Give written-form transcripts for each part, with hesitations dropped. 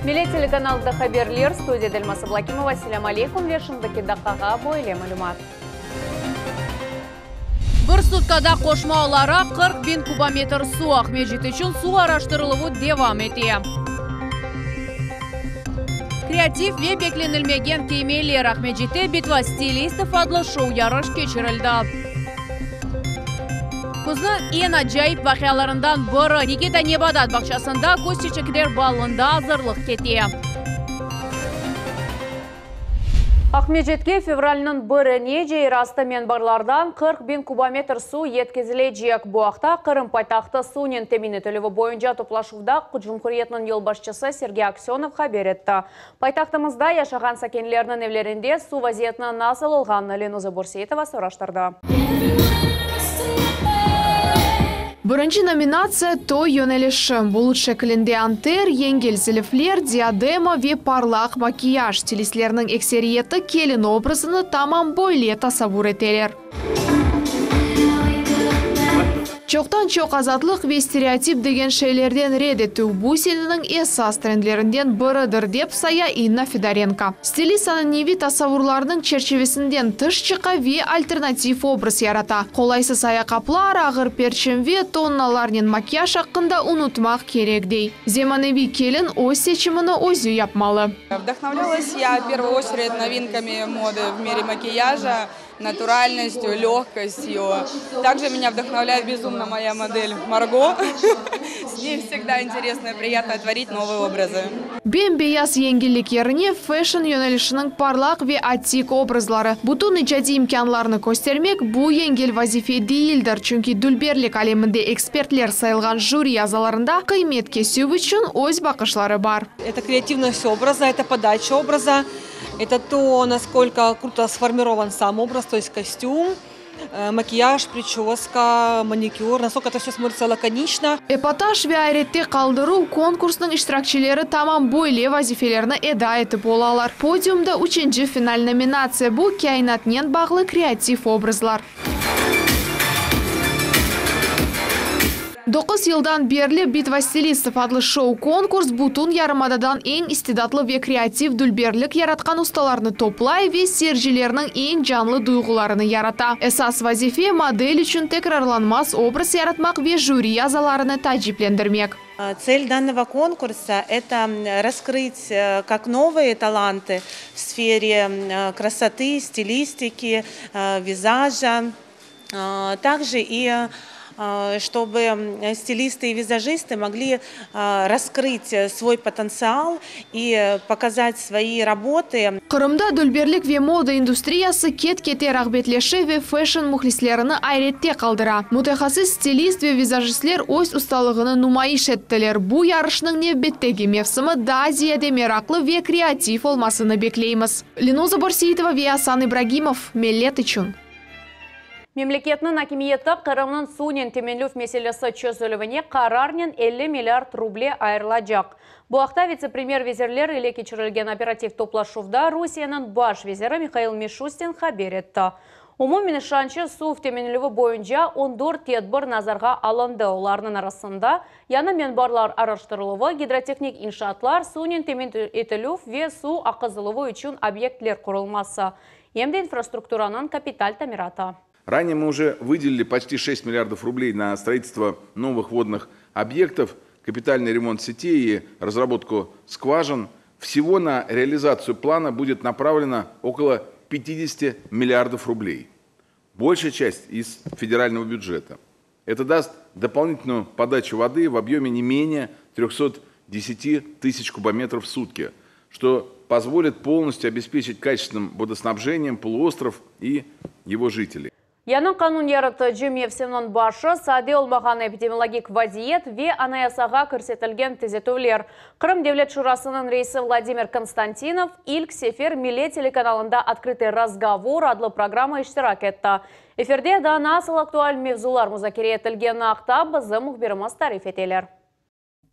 Millet telekanalında haberler, studiyada Elmaz Ablâkimova. Selâm aleykum ve şimdiki daqqağa böyle malümat. Bir sutkada qoşma olaraq 40 biñ kubometr suv Aqmescit içün suv araştırıluvı devam ete. Kreativ ve beklenilmegen kiymeler Aqmescitte Bitva stilistov adlı şou-yarış keçirildi. Küzniñ eñ acayip vaqialarından biri, Nikita nebatat bağçasında küz çiçekler balında azırlıq kete. Aqmescitke fevralniñ birine yerastı menbarlardan 40 biñ kubometr suv yetkizilecek. Bu aqta Qırım paytahtı suvnen temin etilüvi boyunca toplaşuvda cumhuriyetniñ yolbaşçısı Sergey Aksönov haber etti. Paytahtımızda yaşağan sakinlerniñ evlerinde suv vaziyetiniñ nasıl olğanını Lenuza Börseitova soraştırdı. Birinci nominatsiya, toy yönelişi, bulut şeklinde anter, yengil zilifler, diadema ve parlaq makiyaj. Stilistlerniñ ekseriyeti kelin obrazını tamam böyle tasavvur eteler. Çoqtan-çoq azatlıq ve stereotip degen şeylerden red etüv, bu seneniñ esas trendlerinden biridir, dep saya İnna Fedorenko. Stilist ananeviy tasavurlarnıñ çerçivesinden tış çıqa ve alternativ obraz yarata. Qolaysız ayaqqaplar, ağır perçem ve tonnalarnen makiyaj aqqında unutmaq kerek, dey. Zemaneviy kelin öz seçimini özü yapmalı. Vdahnovlялась я, в первую очередь, новинками моды в мире макияжа. Naturalностью, легкостью. Также меня вдохновляет безумно моя модель Марго. С ней всегда интересно и приятно творить новые образы. Bem-beyaz yengillik yerine fashion yönelişiniñ parlaq ve atik obrazları. Bütün icadiy imkânlarnı köstermek, bu yengil vazife değildir, çünki dülberlik aleminde ekspertler sayılğan jüri azalarında qıymet kesüv içün öz baqışları bar. Это креативность образа, это подача образа. Это то, насколько круто сформирован сам образ, то есть костюм, макияж, прическа, маникюр, насколько это все смотрится лаконично. Epataş ve ayrette qaldıruv konkursnıñ iştirakçileri tamam böyle vazifelerni eda etip olalar. Podiumda üçünci final nominatsiya, bu kâinatnen bağlı kreativ obrazlar. 9 yıldan berli Bitva stilistov adlı şou-konkurs bütün yarımadadan eñ istidatlı ve kreativ dülberlik yaratqan ustalarnı toplay ve seyircilerniñ eñ canlı duyğularını yarata. Esas vazife, model içün tekrarlanmaz obraz yaratmaq ve jüri azalarını taaciplendirmek. Цель данного конкурса – это раскрыть как новые таланты в сфере красоты, стилистики, визажа, также и чтобы стилисты и визажисты могли раскрыть свой потенциал и показать свои работы. Qırımda dülberlik ve moda industriyası ket-kete rağbetleşe ve fashion mühlislerini ayrette qaldıra. Mütehassıs stilist ve vizajistler öz ustalığını numayış ettiler. Bu yarışnıñ nevbetteki mevsimi daa ziyade meraqlı ve kreativ olmasını bekleymiz. Lenuza Borseitova ve Asan İbragimov, Millet içün. Memleketniñ akimiyeti Qırımnıñ suvnen teminlev meselesi çezilüvine qararnen 50 milliard ruble ayırılacaq. Bu aqta vitse-premyer vezirler ile keçirilgen operativ toplaşuvda Rusiyeniñ baş veziri Mihail Mişustin haber etti. Umumen işançlı suv teminlevi boyunca 14 tedbir nazarğa alındı. Olarnıñ arasında yañı menbarlar araştırıluvı, gidrotehnik inşaatlar, suvnen temin etilüv ve suv aqızıluvı içün obyektler qurulması, em de infrastrukturanıñ kapital tamiratı. Ранее мы уже выделили почти 6 миллиардов рублей на строительство новых водных объектов, капитальный ремонт сетей и разработку скважин. Всего на реализацию плана будет направлено около 50 миллиардов рублей. Большая часть из федерального бюджета. Это даст дополнительную подачу воды в объеме не менее 310 тысяч кубометров в сутки, что позволит полностью обеспечить качественным водоснабжением полуостров и его жителей. Yañı qanun yaratıcı mevsimniñ başı sade olmağan epidemiologik vaziyet ve anayasağa kirsetilgen tüzetüvler. Qırım Devlet Şurasınıñ reisi Vladimir Konstantinov ilk sefer Millet telekanalında «Открытый разговор» adlı programma iştirak etti. Efirde daa nasıl aktual mevzular muzakere etilgeni aqta bizim mühbirimiz tarif eteler.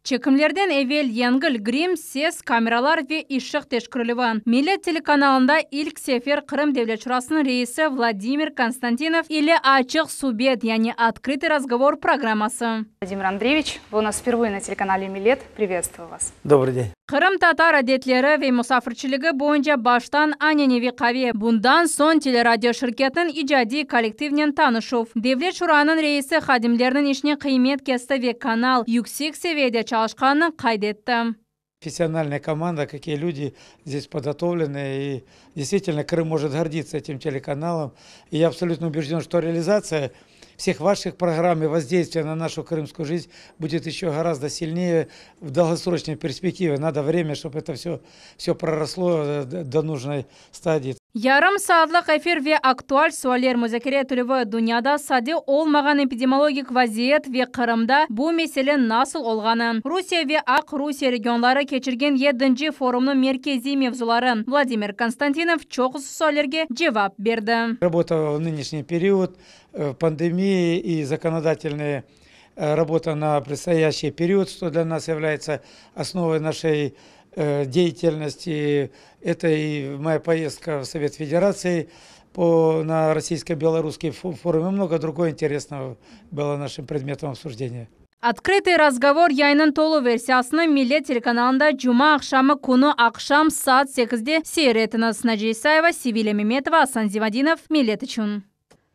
Çekimlerden evel yengil grim, ses, kameralar ve ışıq teşkerilüvi. Millet telekanalında ilk sefer Qırım Devlet Şurasınıñ reisi Vladimir Konstantinov ile açıq subet, yani Открытый разговор programması. Владимир Андреевич, вы у нас впервые на телеканале «Милет». Приветствую вас. Добрый день. Qırımtatar adetleri ve musafirçiligi boyunca baştan ananeviy qave, bundan soñ teleradio şirketiniñ icadiy kollektivinen tanışuv. Devlet şuranıñ reisi hadimleriniñ işine qıymet kesti ve kanal yüksek seviyede çalışqanını qayd etti. Профессиональная команда, какие люди здесь подготовлены. И действительно Крым может гордиться этим телеканалом. И я абсолютно убежден, что реализация всех ваших программ и воздействие на нашу крымскую жизнь будет еще гораздо сильнее в долгосрочной перспективе. Надо время, чтобы это все, все проросло до нужной стадии. Yarım saatlıq efir ve aktual sualler muzakere etilüvi, dünyada sade olmağan epidemiologik vaziyet ve Qırımda bu mesele nasıl olğanı. Rusiye ve Aqrusiye regionları keçirgen 7. forumnıñ merkeziy mevzuları. Vladimir Konstantinov çoqusı suallerge cevap berdi. Работа в нынешний период пандемии и законодательная работа на предстоящий период, что для нас является основой нашей деятельности. Это и моя поездка в Совет Федерации на российско-белорусский форум и много другого интересного было нашим предметом обсуждения. Открытый разговор yayınınıñ tolu versiyasını Millet telekanalında cuma aqşamı künü aqşam saat 8-de seyir etiñiz. Naciye Isayeva, Sevilya Memetova, Asan Zivadinov, Millet içün.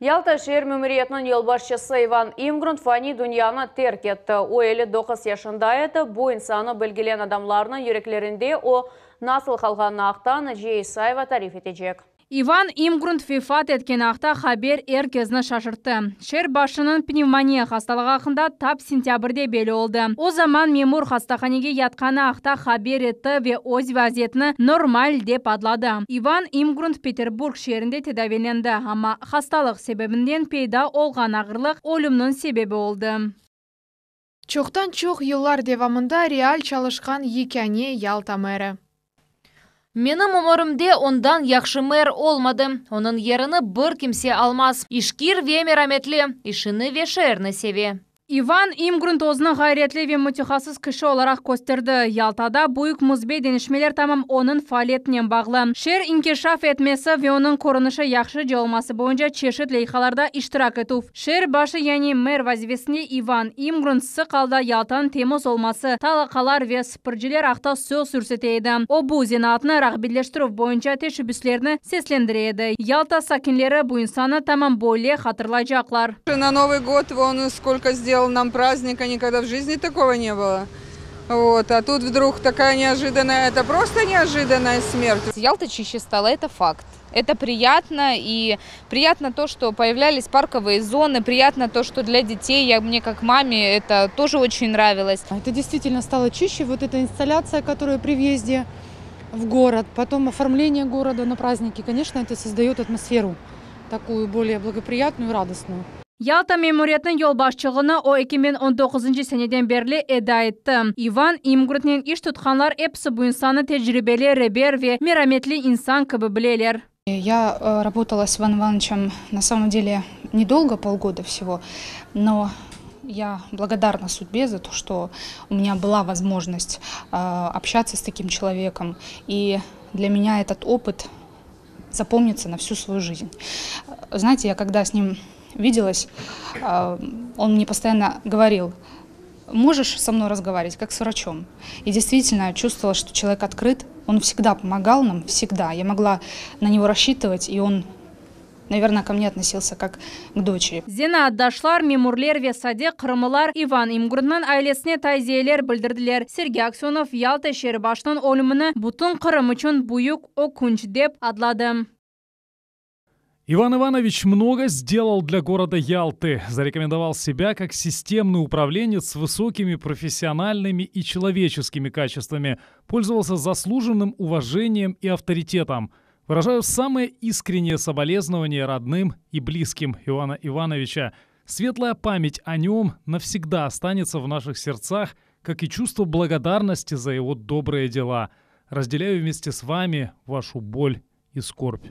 Yalta şeer memuriyetiniñ yolbaşçısı İvan İmgrunt fani dünyanı terk etti. O 59 yaşında edi. Bu insannı bilgen adamlarnıñ yüreklerinde o nasıl qalğanı aqta Naciye Isayeva tarif etecek. İvan İmgrunt vefat etkeni aqta haber er kesni şaşırttı. Şeer başınıñ pnevmoniya hastalığı aqqında tap sentâbrde belli oldı. O zaman memur hastahanege yatqanı aqta haber etti ve öz vaziyetini normal dep adladı. İvan İmgrunt Peterburg şeerinde tedaviylendi, amma hastalıq sebebinden peyda olğan ağırlıq ölümniñ sebebi oldı. Çoqtan çoq yıllar devamında real çalışqan yekâne Yalta meri. Menim ömürimde ondan yahşı mer olmadı. Onıñ yerini bir kimse almaz. İşkir ve merametli, işini ve şeerni seve. İvan İmgrunt özüni ğayretli ve mütehassıs kişi olaraq kösterdi. Yaltada büyük müsbet deñişmeler tamam onıñ faaliyetinen bağlı. Şeer inkişaf etmesi ve onıñ körünişi yahşıca olması boyunca çeşit leyhalarda iştirak etüv. Şeer başı yani mer vazifesinde İvan İmgrunt sıq alda Yaltanıñ temiz olması, talaqalar ve sipirciler aqta söz yürsete edi. O bu zenaatnı rağbetleştirüv boyunca teşebbüslerni seslendire edi. Yalta sakinleri bu insannı tamam böyle hatırlaycaqlar. На Новый год он сколько сделал нам праздника, никогда в жизни такого не было. Вот, а тут вдруг такая неожиданная, это просто неожиданная смерть. Ялта чище стала, это факт. Это приятно, и приятно то, что появлялись парковые зоны, приятно то, что для детей, мне как маме это тоже очень нравилось. Это действительно стало чище, вот эта инсталляция, которая при въезде в город, потом оформление города на праздники, конечно, это создает атмосферу такую более благоприятную и радостную. Yalta memuriyetiniñ yolbaşçılığını o 2019 seneden berli eda etti. İvan İmgruntnen iş tutqanlar episi bu insannı tecribeli, reber ve merametli insan kibi bileler. Я работала с Иваном Ивановичем на самом деле недолго, полгода всего, но я благодарна судьбе за то, что у меня была возможность общаться с таким человеком. И для меня этот опыт запомнится на всю свою жизнь. Знаете, я когда с ним виделась, он мне постоянно говорил: можешь со мной разговаривать, как с врачом. И действительно, я чувствовала, что человек открыт, он всегда помогал нам, всегда. Я могла на него рассчитывать, и он, наверное, ко мне относился как к дочери. Zenaatdaşlar, memurlar ve sade qırımlılar İvan İmgruntnıñ ailesine taziyeler bildirdiler. Sergey Aksenov Yalta şeer başınıñ ölümini bütün Qırım içün büyük ökünç dep adladı. Иван Иванович много сделал для города Ялты. Зарекомендовал себя как системный управленец с высокими профессиональными и человеческими качествами. Пользовался заслуженным уважением и авторитетом. Выражаю самые искренние соболезнования родным и близким Ивана Ивановича. Светлая память о нем навсегда останется в наших сердцах, как и чувство благодарности за его добрые дела. Разделяю вместе с вами вашу боль и скорбь.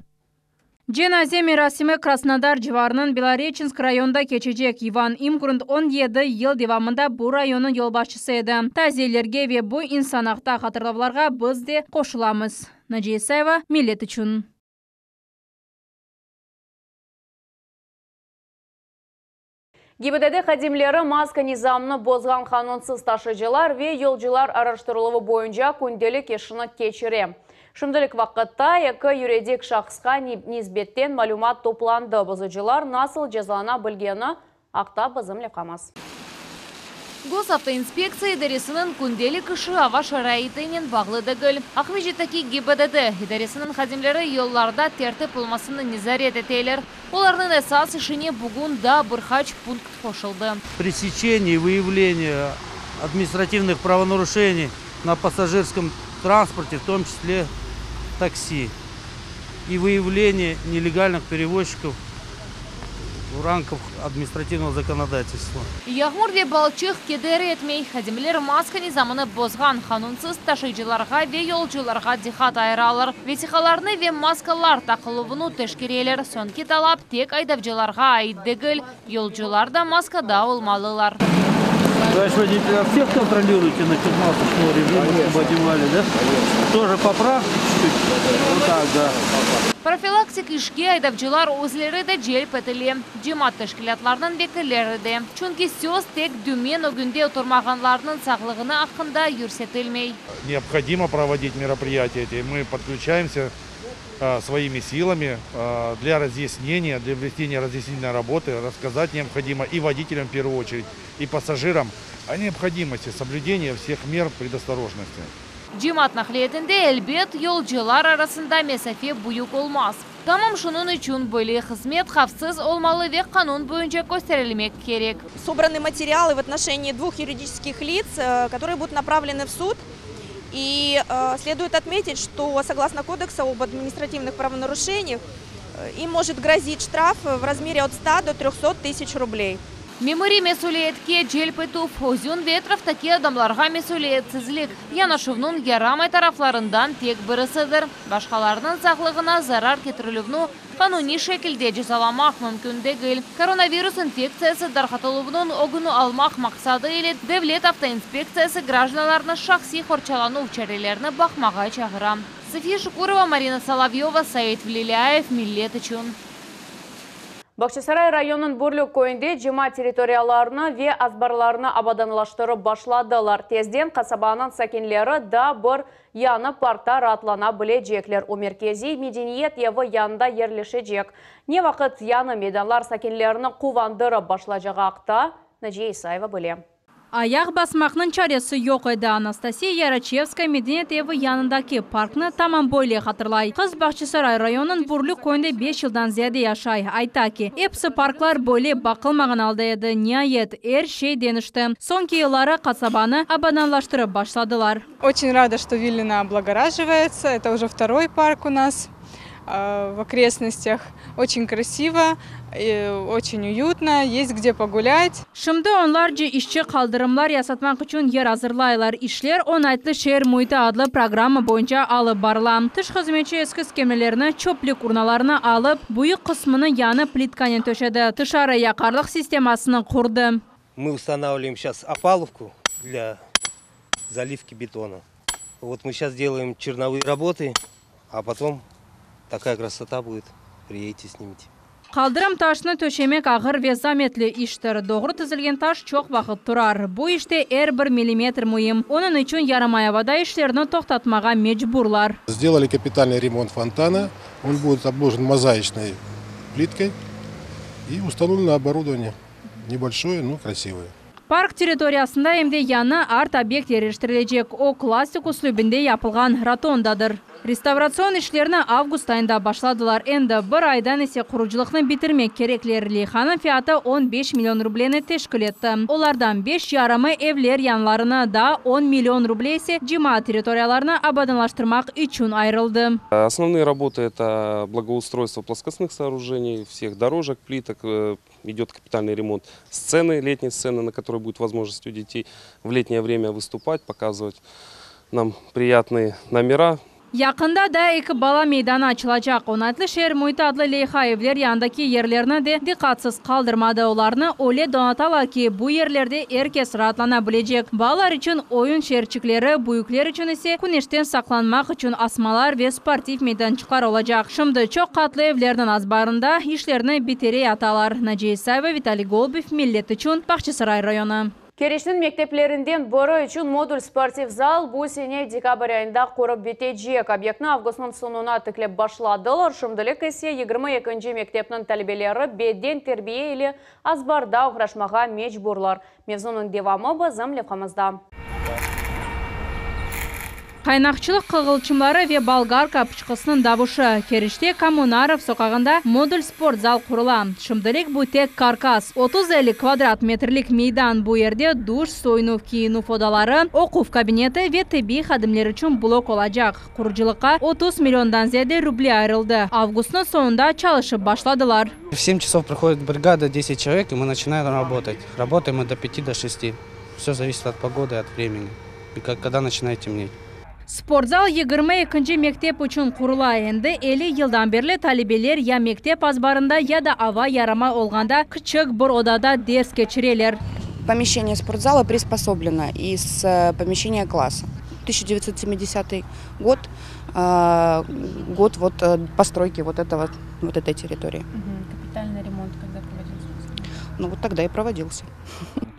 Cenaze merasimi Krasnodar civarınıñ Beloreçensk rayonında keçecek. İvan İmgrunt 17 yıl devamında bu rayonnıñ yolbaşçısı edi. Taziyelerge ve bu insan aqta hatırlavlarğa biz de qoşulamız. Naciye İsayeva, Millet içün. GİBDD hadimleri maska nizamını bozğan qanunsız taşıcılar ve yolcular araştırıluvı boyunca kündelik işini keçire. Şimdilik vaqıtta eki yuridik şahısqa nisbetten malümat toplandı. Bozucılar nasıl cezalana bilgeni aqta bizim levhamız. Gosavtoinspektsiya idaresiniñ kündelik işi ava şaraitinen bağlı degil. Aqmescitteki GİBDD idaresiniñ hadimleri yollarda tertip olmasını nezaret eteler. Olarnıñ esas işine bugün daa bir qaç punkt qoşuldı. Пресечение и выявление административных правонарушений на пассажирском транспорте, в том числе такси, и выявление нелегальных перевозчиков в рамках административного законодательства. Yağmur ve balçıq keder etmey, hadimler maska nizamını bozğan qanunsız taşıyıcılarğa ve yolcularğa diqqat ayıralar. Vesiqalarnı ve maskalar taqıluvını teşkereler. Soñki talap tek aydavcılarğa ait degil, yolcular da maskada olmalılar. Товарищ водитель, а всех контролируете насчет масочного режима, чтобы одевали, да? Тоже поправьте чуть-чуть. Вот так, да. Profilaktik işke aydavcılar özleri de celp etile, cemaat teşkilâtlarınıñ vekilleri de. Çünki söz tek dümen ögünde oturmağanlarnıñ sağlığını aqqında yürsetilmey. Необходимо проводить мероприятия эти. Мы подключаемся своими силами для разъяснения, для ведения разъяснительной работы. Рассказать необходимо и водителям в первую очередь, и пассажирам о необходимости соблюдения всех мер предосторожности. Cemaat naqliyatında elbet yolcular arasında mesafe büyük olmaz. Tamam şunıñ içün böyle hızmet havfsız olmalı ve qanun boyunca kösterilmek kerek. Собраны материалы в отношении двух юридических лиц, которые будут направлены в суд. И следует отметить, что согласно кодексу об административных правонарушениях, им может грозить штраф в размере от 100 до 300 тысяч рублей. Memuriy mesüliyetke celp etüv, özün ve etraftaki adamlarğa mesüliyetsizlik yanaşuvnıñ yaramay taraflarından tek birisidir. Başqalarınıñ sağlığına zarar ketirilüvni qanuniy şekilde cezalamaq mümkün degil. Koronavirus infektsiyası tarqatıluvınıñ ögüni almaq maqsadı ile Devlet avtoinspektsiyası grajdanlarnı şahsiy qorçalanuv çarelerini baqmağa çağıra. София Шукурова, Марина Соловьева, Саид Влиляев, Millet içün. Bağçasaray rayonınıñ Bürlük köyünde cemaat territoriyalarını ve azbarlarını abadanlaştırıp başladılar. Tezden qasabanıñ sakinleri daa bir yañı parkta raatlana bilecekler. O merkeziy medeniyet evi yanında yerleşecek. Ne vaqıt yañı meydanlar sakinlerini quvandırıp başlayacağı aqta Naciye İsayeva bile. Ayaq basmaqnıñ çaresi yoq edi. Anastasiya Yaraçevskaya medeniyet evi yanındaki parknı tamam böyle hatırlay. Qız Bağçasaray rayonınıñ Bürlük köyünde 5 yıldan ziyade yaşay. Ayta ki, episi parklar böyle baqılmağan alda edi. Niayet, er şey deñişti. Soñki yılları qasabanı abadanlaştırıp başladılar. Очень рада, что Виллина облагораживается. Это уже второй парк у нас в окрестностях. Очень красиво, очень уютно, есть где погулять. Şimdi onlarca işçi qaldırımlar yasatmaq içün yer azırlaylar. İşler Oñaytlı şeer müiti adlı programma boyunca alıp barıla. Tış hızmetçi eski skemlelerni, çöplük urnalarını alıp, büyük qısmını yañı plitkanen töşedi. Tışarı yaqarlıq sistemasını qurdı. Мы устанавливаем сейчас опалубку для заливки бетона. Вот мы сейчас делаем черновые работы, а потом такая красота будет. Приедете, снимите. Qaldırım taşını töşemek ağır ve zametli iştir. Doğru tizilgen taş çoq vaqıt turar. Bu işte er bir millimetr müim. Onıñ içün yaramay avada işlerni toqtatmağa mecburlar. Сделали капитальный ремонт фонтана. Он будет обложен мозаичной плиткой и установлено оборудование. Небольшое, но красивое. Park territoriyasında em de yañı art-obyekt yerleştirilecek. O, klassik üslübinde yapılğan rotondadır. Restavratsion işlerni avgust ayında başladılar. Endi bir aydan ise qurucılıqnı bitirmek kerekler. Leyhanıñ fiyatı 15 million rubleni teşkil etti. Olardan 5,5 evler yanlarına daa 10 million ruble ise cemaat territoriyalarını abadanlaştırmaq içün ayırıldı. Основные работы это благоустройство плоскостных сооружений, всех дорожек, плиток, идет капитальный ремонт сцены, летней сцены, на которой будет возможность у детей в летнее время выступать, показывать нам приятные номера. Yaqında daa eki bala meydanı açılacaq. Oñaytlı şeer müiti adlı leyha evler yanındaki yerlerni de diqqatsız qaldırmadı. Olarnı öyle donatalar ki, bu yerlerde er kes raatlana bilecek. Balalar içün oyun şeerçikleri, büyükler içün ise küneşten saqlanmaq içün asmalar ve sportiv meydançıqlar olacaq. Şimdi çoq qatlı evlerniñ azbarında işlerni bitireyatalar. Naciye İsayeva, Vitaliy Golubev, Millet içün, Bağçasaray rayonı. Keriçniñ mekteplerinden biri içün modul sportiv zal bu sene dekabr ayında qurıp bitecek. Obyektni avgustnıñ soñuna tiklep başladılar, şimdilik ise 22-nci mektepniñ talebeleri beden terbiye ile azbarda oğraşmağa mecburlar. Mevzunıñ devamı bizim levhamızda. Qaynaqçılıq qığılçımları ve bolgarka pıçqısınıñ davuşı, Keriçte Kommunarov soqağında modul sport zal qurula. Şimdilik bu tek karkas, 30-50 kvadrat metrlik meydan, bu yerde duş, soyunuv, kiyinüv odaları, oquv kabineti ve tibbiy hadimler içün blok olacaq. Qurucılıqqa 30 milliondan ziyade ruble ayırıldı. Avgustnıñ soñunda çalışıp başladılar. В 7 часов приходит бригада, 10 человек, и мы начинаем работать. Работаем мы до 5, до 6. Все зависит от погоды, от времени. И как, когда начинает темнеть. Sportzal 22-nci mektep içün qurula. Endi 50 yıldan berli talebeler ya mektep azbarında, ya da ava yaramay olğanda küçük bir odada ders keçireler. Помещение спортзала приспособлено из э, помещения класса. 1970 год, э, год вот э, постройки вот, этого, вот этой территории. Капитальный ремонт когда проводился? Ну вот тогда и проводился.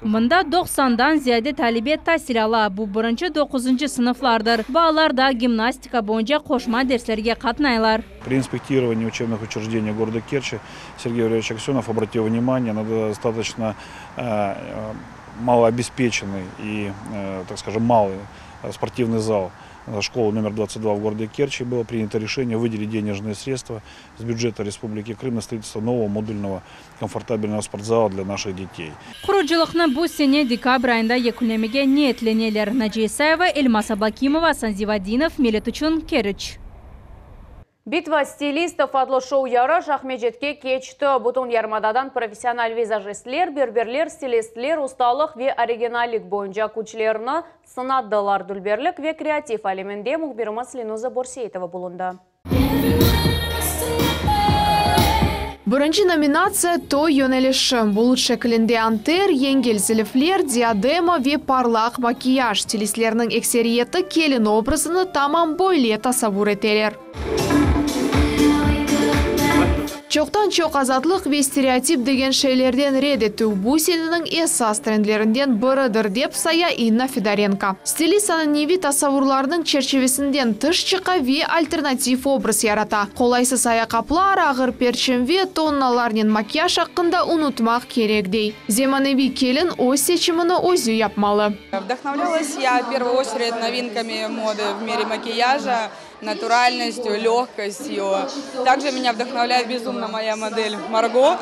Mında 90-dan ziyade talebe tasil ala. Bu birinci 9-ncı sınıflardır. Balalar da gimnastika boyunca qoşma derslerge qatnaylar. При инспектировании учебных учреждений города Керчи Сергей Валерьевич Аксенов обратил внимание на достаточно э, малообеспеченный и, э, так скажем, малый спортивный зал школы номер 22 в городе Керчи. Было принято решение выделить денежные средства с бюджета Республики Крым на строительство нового модульного комфортабельного спортзала для наших детей. Qurucılıqnı bu sene dekabr ayında yekünlemege niyetleneler. Naciye İsayeva, Elmaz Ablakimova, Asan Zivadinov, Millet içün Keriç. Битва стилистов adlı şou yarış Aqmescitke keçti. Bütün yarımadadan professional vizajistler, berberler, stilistler, ustalıq ve originallik boyunca küçlerini sınadılar. Dülberlik ve kreativ aleminde mühbirimiz Lenuza Borseitova bulundı. Birinci nominatsiya toy yönelişi. Bulut şeklinde anter, yengil zilifler, diadema ve parlaq makiyaj. Stilistlerniñ ekseriyeti kelin obrazını tamam böyle tasavvur eteler. Çoqtan-çoq azatlıq ve stereotip degen şeylerden red etüv bu seneniñ esas trendlerinden biridir, dep saya İnna Fedorenko. Stilist ananeviy tasavurlarnıñ çerçivesinden tış çıqa ve alternativ obraz yarata. Qolaysız ayaqqaplar, ağır perçem ve tonnalarnen makiyaj aqqında unutmaq kerek, dey. Zemaneviy kelin öz seçimini özü yapmalı. Вдохновлялась я в первую очередь новинками моды в мире макияжа, натуральностью, легкостью. Также меня вдохновляет безумно моя модель Марго.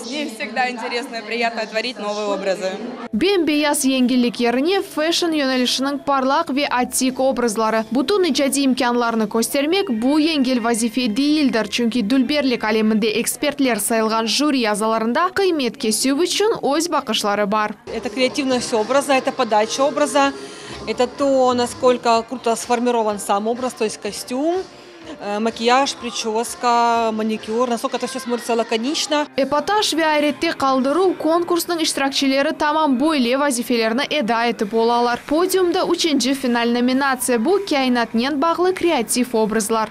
С ней всегда интересно и приятно творить новые образы. Bem-beyaz yengillik yerine fashion yönelişiniñ parlaq ve atik obrazları. Bütün icadiy imkânlarnı köstermek bu yengil vazife değildir, çünki dülberlik aleminde ekspertler sayılğan jüri azalarında qıymet kesüv içün öz baqışları bar. Это креативность образа, это подача образа, это то, насколько круто сформирован сам образ, то есть костюм, э, макияж, прическа, маникюр, насколько это все смотрится лаконично. Epataş ve ayrette qaldıruv konkursnıñ iştirakçileri tamam böyle vazifelerni eda etip olalar. Podiumda üçünci final nominatsiya bu kâinatnen bağlı kreativ obrazlar.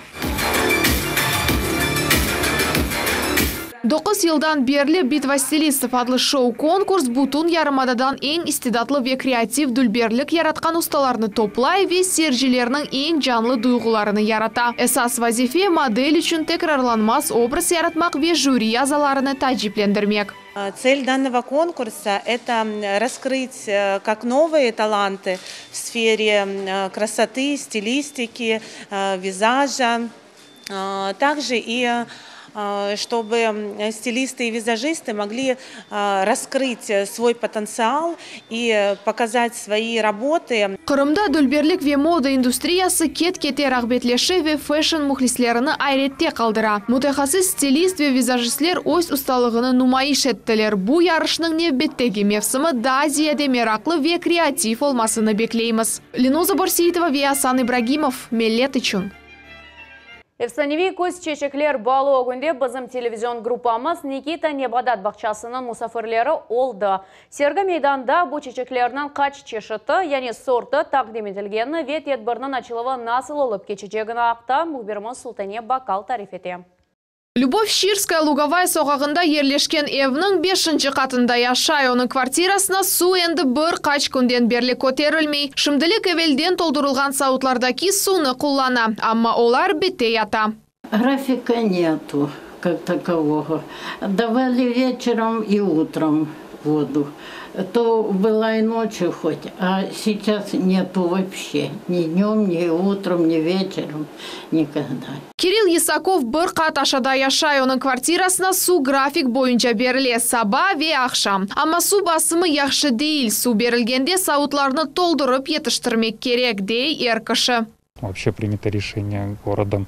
9 yıldan berli Битва стилистов adlı şou-konkurs bütün yarımadadan eñ istidatlı ve kreativ dülberlik yaratqan ustalarnı toplay ve seyircilerniñ eñ canlı duyğularını yarata. Esas vazife model içün tekrarlanmaz obraz yaratmaq ve jüri azalarını taaciplendirmek. Цель данного конкурса – это раскрыть э, как новые таланты в сфере э, красоты, стилистики, э, визажа, также и. Чтобы стилисты и визажисты могли раскрыть свой потенциал и показать свои работы. Qırımda dülberlik ve moda industriyası ket-kete rağbetleşe ve fashion mühlislerini ayrette qaldıra. Mütehassıs stilist ve vizajistler öz ustalığını numayış ettiler. Bu yarışnıñ nevbetteki mevsimi daa ziyade meraqlı ve kreativ olmasını bekleymiz. Linoza Borseitova ve Asan İbragimov, Millet içün. Efsaneviy küz çeçekler balı ögünde bizim televizion gruppamız Nikita nebatat bağçasınıñ musafirleri oldı. Sergi meydanda bu çeçeklerniñ qaç çeşiti, yani sortı taqdim etilgenini ve tedbirniñ açıluvı nasıl olıp keçecegini aqta mühbirimiz Sultane Bakal tarif ete. Lübov Şirskaya Lugovaya soqağında yerleşken evniñ beşinci qatında yaşay. Onıñ kvartirasına suv endi bir qaç künden berli köterilmey. Şimdilik evelden toldurılğan savutlardaki suvnı qullana, amma olar bite yata. Графика нету как такового. Давали вечером и утром воду. То была и ночью хоть, а сейчас нету вообще. Ни днем, ни утром, ни вечером, никогда. Kirill Yesakov bir qat aşağıda yaşay. Onıñ kvartirasına suv grafik boyunca berile, saba ve aqşam. Amma suv basımı yahşı değil, suv berilgende savutlarnı toldurıp yetiştirmek kerek, dey er kişi. Вообще принято решение городом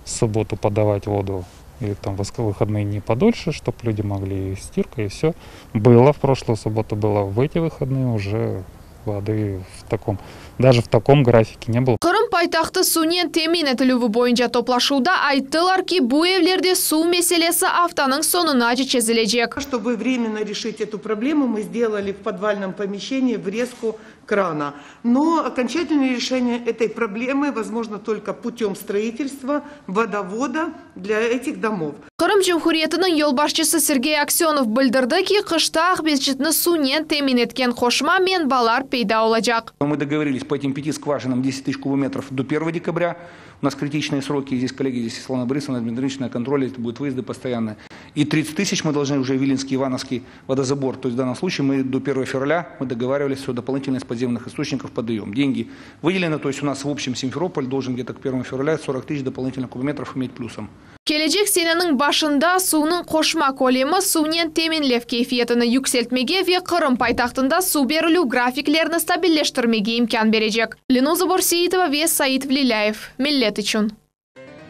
в субботу подавать воду или там в выходные дни подольше, чтобы люди могли и стирка, и все. Было в прошлую субботу, было в эти выходные уже воды в таком, даже в таком графике не было. Qırım paytahtı suvnen temin etilüvi boyunca toplaşuvda ayttılar ki, bu evlerde suv meselesi aftanıñ soñunace çezilecek. Чтобы временно решить эту проблему, мы сделали в подвальном помещении врезку крана. Но окончательное решение этой проблемы возможно только путем строительства водовода для этих домов. Qırım Cumhuriyetiniñ yolbaşçısı Sergey Aksenov bildirdi ki, qışta Aqmescitni suvnen temin etken qoşma menbalar peyda olacaq. Мы договорились по этим пяти скважинам 10 тысяч кубометров до 1 декабря. У нас критичные сроки, здесь коллеги, здесь Светлана Борисовна, Дмитрий Ильич на контроле, это будут выезды постоянно. И 30 тысяч мы должны уже Виленский, Ивановский водозабор. То есть в данном случае мы до 1 февраля мы договаривались, что дополнительно из подземных источников подаем. Деньги выделены, то есть у нас в общем Симферополь должен где-то к 1 февраля 40 тысяч дополнительных кубометров иметь плюсом. Kelecek seneniñ başında suvnıñ qoşma kölemi suvnen teminlev keyfiyetini yükseltmege ve Qırım paytahtında suv berilüv grafiklerini stabilleştirmege imkân berecek. Lenuza Borseitova ve Said Vlilâyev. Millet içün.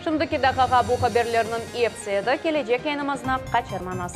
Şimdiki daqiqağa bu haberlerniñ episi edi. Kelecek yayınımıznı qaçırmañız.